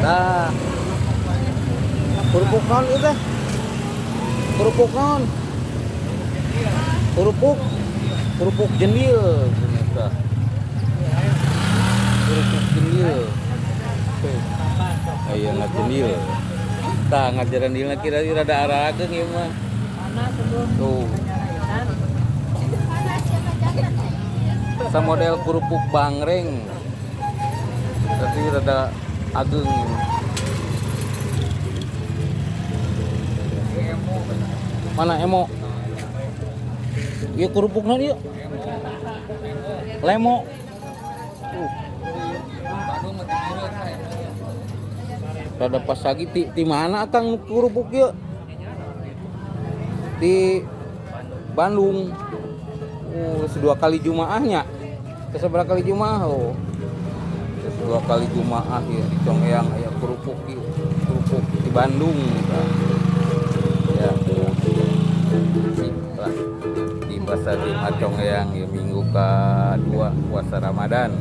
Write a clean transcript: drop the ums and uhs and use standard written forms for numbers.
Tah. Kerupuk naon ieu teh? Kerupuk naon? Kerupuk. Kerupuk jendil ternyata. Kerupuk jendil. Aya ngajendil. Tah, ngajarendilna kira-kira rada arageung ieu mah. Tuh. Samodel kerupuk bangreng. Tapi rada ageung ieu mah. Mana emo? Ieu kerupuk naon ieu? Lemo. Rada pasagi ti mana akang kerupuk ieu? Di Bandung. Oh, 2 kali jumaahnya. Seberapa kali jumaah oh. 2 kali jumaah ya di Conggeang aya kerupuk ieu. Kerupuk di Bandung tah. Ya. Sip lah. Di Pasar Jumat Conggeang ya minggu ke-2 puasa Ramadan.